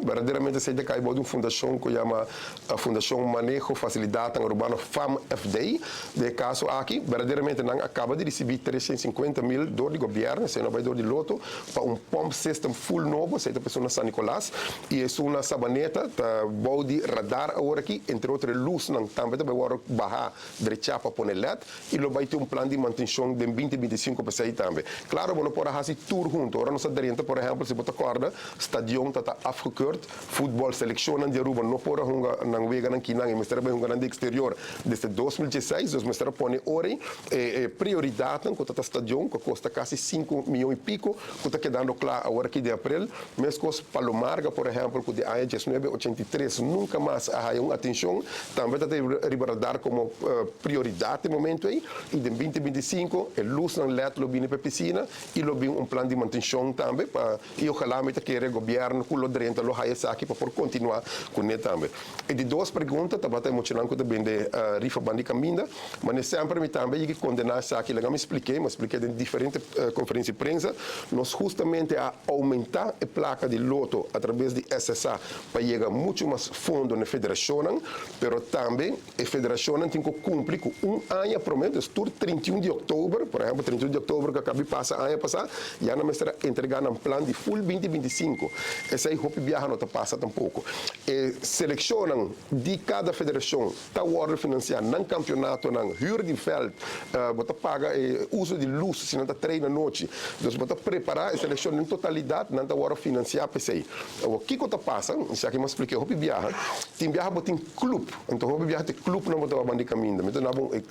Berdaderamente esey ta cay bou di un fundacion cu yama Fundacion Maneho Facilidadnan Urbano FAMFD. Den e caso aki, berdaderamente nan a caba di ricibi 350 mil door di gobierno, esey no bay door di Lotto, pa un pump system full nobo, esey ta pa esun na San Nicolas y esun na Sabaneta ta bou di radar awor aki, entre otro e luznan tambe ta bay wordo baha drecha pa pone led y lo bay tin un plan di mantencion den 2025 pa esey tambe. Claro, bo no por a haci tur hunto. Ora nos a drenta, por ehempel, si bo ta corda, stadion ta ta afgekeurd, futbol seleccionnan di Aruba no por a hunga nan weganan kinan y mester a bay hunga nan di exterior desde 2016, dus mester a pone ora e e prioridadnan cu ta ta stadion cu a costa casi 5 miyon y pico cu ta kedando cla awor aki den april. Mescos Palo Marga, por ehempel, cu di aña 1983 nunca mas a haya un atencion, tambe ta riba radar como prioridad e momento ey y den 2025 e luznan LED lo bini pa piscina y lo bin un plan di mantencion tambe pa y ojalá mi ta kere gobierno cu lo drenta lo haya esaki pa por continua cu ne tambe. E di dos pregunta tabata e muchanan cu ta bende rifa banda di caminda, ma semper mi tambe yega condena esaki. Laga mi explica, mi explica den diferente conferencia di prensa. Nos justamente a aumenta e placa di Lotto a traves di SSA pa yega mucho mas fondo na federacion, pero tambe e federacion tin cu cumpli cu un aña prome, tur 31 di october, por ehempel, 31 di october cu a caba di pasa aña pasa, ya nan mester entrega un plan di full 2025. Esey hopi biaha no ta pasa tampoco. E seleccion di cada federacion ta wordo financia nan campeonato, nan huur di veld, bo ta paga uso di luz, si nan ta train anochi. Dus bo ta prepara e seleccion den totalidad, nan ta wordo financia p'esey. O kico ta pasa, esaki mi a splica hopi biaha, tin biaha bo tin club, anto hopi biaha tin club nan bo ta banda di caminda. Mi ta duna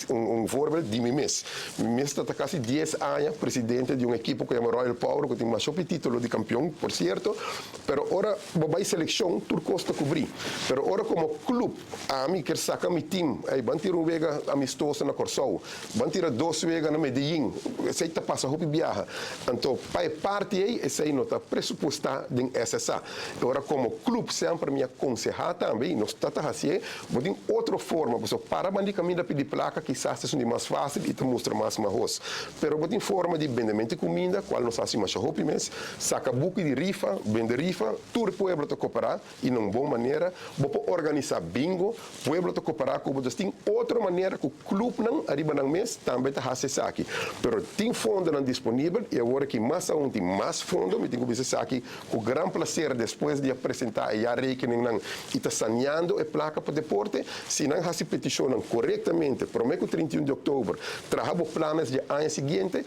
un voorbeeld di mi mes. Mi mes ta casi 10 aña presidente di un ekipo cu yama Royal Power, cu tin mas titulo di campeon, por cierto, pero ora bo bay seleccion, tur cos ta cubri. Pero ora como club, ami kier saca mi team, ey ban tira un wega amistoso na Corsou, ban tira dos wega na Medellín, esey ta pasa hopi biaha. Anto, pa e parti ey, esey no ta presupuesta den SSA. Ora como club semper mi a aconseha tambe, nos ta haci, bo tin otro forma, bo para banda di caminda pidi placa, kisas ta mas facil y ta mustra mas mahos. Pero bo tin forma di bendemento di cuminda, cual nos ta haci mas hopi mes, saca buki di rifa, bende rifa, tur pueblo ta coopera y na un bon manera, bo por organisa bingo, pueblo ta coopera cu bo, tin otro manera cu club nan ariba nan mes tambe ta haci esaki. Pero tin fondo nan disponibel y awor aki mas aun tin mas fondo, mi tin cu bisa esaki cu gran placer despues di presenta e jaarrekening nan y ta saneando e placa pa deporte, si nan haci peticion nan corectamente, prome cu 31 di october, traha bo planes di aña siguiente,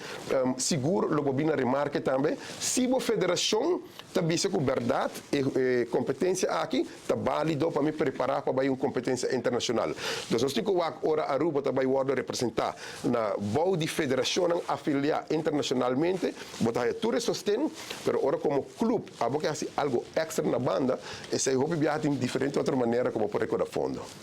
sigur lo bo bin na remarke tambe, si bo federacion ta bisa cu berdad e competencia aki ta valido pa mi prepara pa un competencia internacional. Anto, nos tin cu ora Aruba tambe wordo representa na bou di federacion afilia internacionalmente, bo ta tur sosten, pero ora como club, abo kier haci algo extra na banda, esey hopi biaha tin diferente otro manera como por recorda fondo.